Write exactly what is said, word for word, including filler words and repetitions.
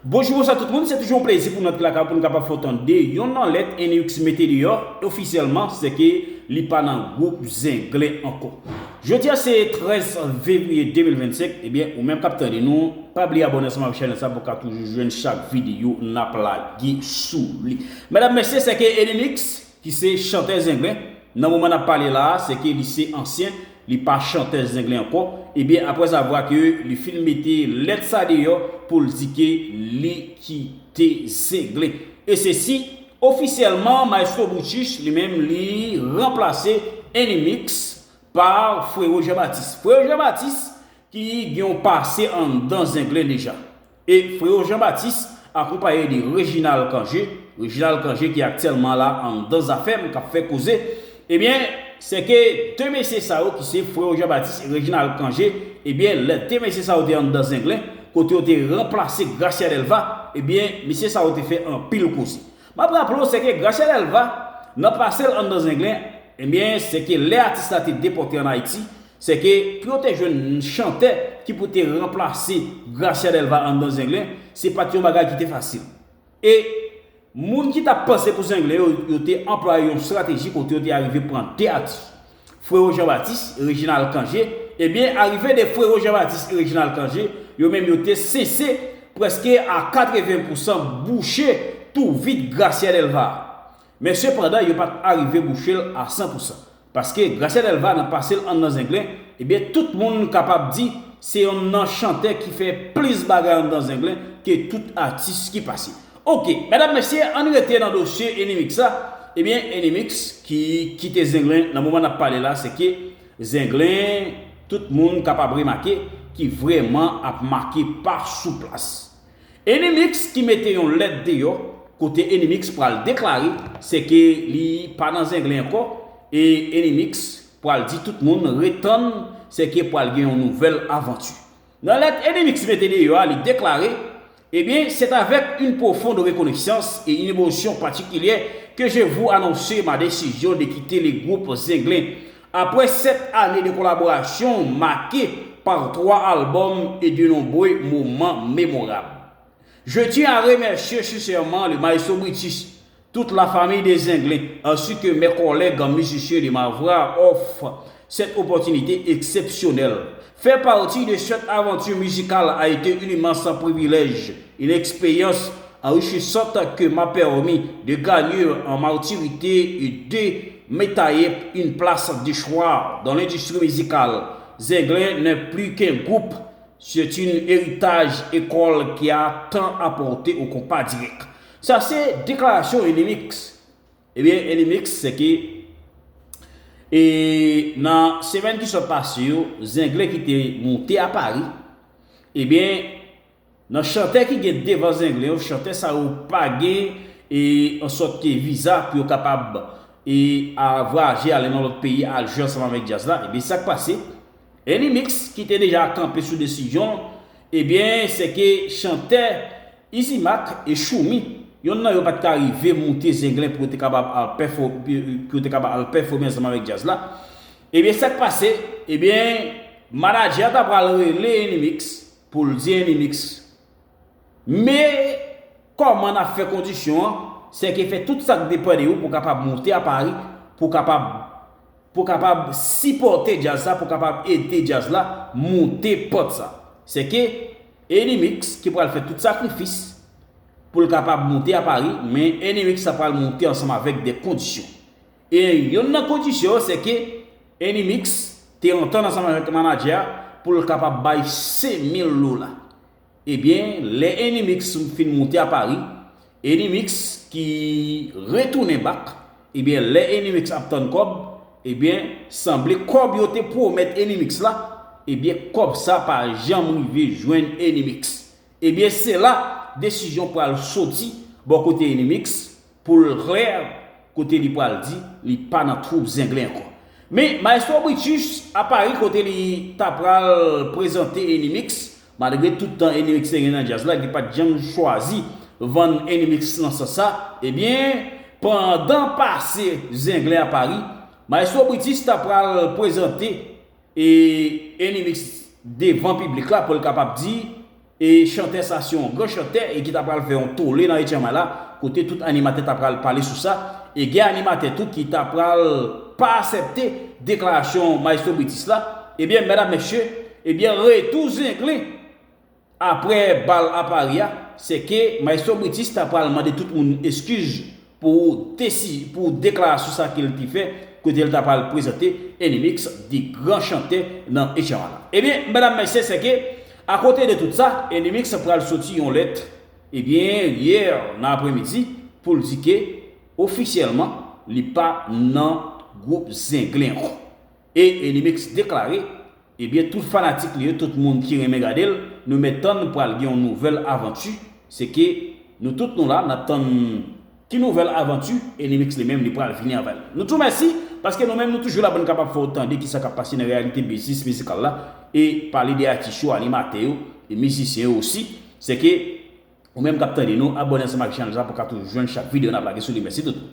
Bonjou, bonswa tout moun, se toujou yon plezi pou nou antre lakay pou nou kapab fè w tande youn nan lèt Enimix mete deyò ofisyèlman, se ke li pa nan gwoup Zenglen ankò. Jodi a se trèz fevriye de mil vennsenk, ebyen, ou menm k ap tande nou, pa bliye abòne ansanm avèk chanèl sa pou w ka toujou jwenn chak videyo n ap lage sou li. Medam, mesye, se ke Enimix, ki se chantè Zenglen, nan moman n ap pale la a, se ke li se ansyen, li pa chantè Zenglen ankò, ebyen, aprèzavwa ke li fin mete lèt sa deyò pou l di ke li kite Zenglen. E sesi, ofisyèlman, Maestro Brutus, li menm, li ranplase Enimix pa Frero Jean Baptiste. Frero Jean Baptiste, ki gen yon pase anndan Zenglen deja. E Frero Jean Baptiste, akonpaye de Reginald Cangé, Reginald Cangé ki aktyèlman la anndan Zafèm, k ap fè koze, ebyen, se ke de mesye sa yo ki se Frero Jean Baptiste e Reginald Cangé, ebyen, lè de mesye sa yo te anndan Zenglen, kote yo te ranplase Gracia Delva, ebyen, mesye sa yo te fè anpil koze. M ap raple w, se ke Gracia Delva, nan pase l anndan Zenglen, ebyen, se ke lè atis la te depòte ann Ayiti, se ke pou yo te jwenn chantè ki pou te ranplase Gracia Delva anndan Zenglen, se pa t yon bagay ki te fasil. E moun ki t ap panse pou Zenglen yo, yo te anplwaye yon estrateji kote yo te arive pran de atis. Frero Jean Baptiste e Reginald Cangé, ebyen, arive de Frero Jean Baptiste e Reginald Cangé, yo menm yo te sense prèske a katreven pousan bouche tou vid Gracia Delva. Men sepandan, yo pa t arive bouche l a san pousan. Paske Gracia Delva nan pase l anndan Zenglen, ebyen, tout moun kapab di se yonn nan chantè ki fè plis bagay anndan Zenglen ke tout atis ki pase. Oke, medam, mesye, ann rete nan dosye Enimix la. Ebyen, Enimix ki kite Zenglen nan moman n ap pale la, se ke Zenglen, tout moun kapab remake, ki vrèman ap make pa sou plas. Enimix ki mete yon lèt deyò, kote Enimix pral deklare se ke li pa nan Zenglen ankò, e Enimix pral di tout moun ret tann, se ke pral gen yon nouvèl avanti. Nan lèt Enimix mete deyò a, li deklare, eh bien, c'est avec une profonde reconnaissance et une émotion particulière que je vous annonce ma décision de quitter le groupe Zenglen. Après sept années de collaboration marquées par trois albums et de nombreux moments mémorables, je tiens à remercier sincèrement le maestro Brutus, toute la famille des Zenglen, ainsi que mes collègues musiciens de m'avoir offert cette opportunité exceptionnelle. Faire partie de cette aventure musicale a été un immense privilège, une expérience enrichissante que m'a permis de gagner en maturité et de me tailler une place de choix dans l'industrie musicale. Zenglen n'est plus qu'un groupe, c'est un héritage école qui a tant apporté au compas direct. Sa se deklarasyon Enimix. Ebyen, Enimix, se ke, e, nan semèn ki sot pase yo, Zenglen ki te moute a Pari, ebyen, nan chantè ki gen devan Zenglen yo, chantè sa yo pa gen, e, an sòt ke viza pou yo kapab, e, a vwayaje ale nan lòt peyi al jwe ansanm avèk djaz la. Ebyen, sa k pase? Enimix, ki te deja kanpe sou desizyon, ebyen, se ke chantè Izimak e Choumi, yonn nan yo pa t ka rive moute Zenglen pou yo te kapab al pèfò-, pou yo te kapab al pèfòme ansanm avèk djaz la. Ebyen, sa k pase? Ebyen, manadjè a ta pral rele Enimix pou l di Enimix, men kòman n ap fè kondisyon an, se ke fè tout sa k depann de ou pou w kapab moute a Pari, pou w kapab, pou w kapab sipòte djaz sa, pou w kapab ede djaz la moute pant sa. Se ke Enimix ki pral fè tout sakrifis pou l kapab moute a Pari, men Enimix sa pral moute ansanm avèk de kondisyon. E yonn nan kondisyon yo, se ke Enimix te antann ansanm avèk manadjè a pou l kapab bay senk mil dola. Ebyen, lè Enimix fin moute a Pari, Enimix ki retounen bak, ebyen, lè Enimix ap tann kòb, ebyen, sanble kòb yo te pwomèt Enimix la, ebyen, kòb sa pa janm rive jwenn Enimix. Ebyen, se la desizyon pral soti bò kote Enimix pou l klè kote li pral di li pa nan twoup Zenglen ankò. Men, Maestro Brutus, a Pari, kote li ta pral prezante Enimix, malgre tout tan Enimix te gen nan djaz la, li pa t janm chwazi vann Enimix nan sans sa, ebyen, pandan pase Zenglen a Pari, Maestro Brutus ta pral prezante e Enimix devan piblik la pou l kapab di, E chantè sa se yon gran chantè e ki ta pral fè yon tole nan Etchanma la, kote tout animatè ta pral pale sou sa. E gen animatè tou ki ta pral pa aksepte deklarasyon Maestro Britis la. Ebyen, medam, mesye, ebyen, retou zenglen apre bal a Pari a, se ke Maestro Britis ta pral mande tout moun eskiz pou desi-, pou deklarasyon sa ke l te fè, kote l ta pral prezante Enimix, de gran chantè nan Etchanma la. Ebyen, medam, mesye, se ke, akote de tout sa, Enimix pral soti yon lèt, ebyen, yè nan apremidi, pou l di ke, ofisyèlman, li pa nan gwoup Zenglen ankò. E Enimix deklare, ebyen, tout fanatik li yo, tout moun ki renmen gade l, nou mèt tann pral gen yon nouvèl avanti. Se ke nou tout nou la, n ap tann ki nouvèl avanti Enimix li menm li pral vini avè l. Nou tou mèsi, paske nou menm nou toujou la pou n kapab fè w tande kisa k ap pase nan reyalite biznis mizikal la, e pale de atis yo, animatè yo, e mizisyen yo osi. Se ke ou menm k ap tande nou, abòne ansanm ak chanèl sa pou w ka toujou jwenn chak videyo n ap lage sou li. Mèsi tout.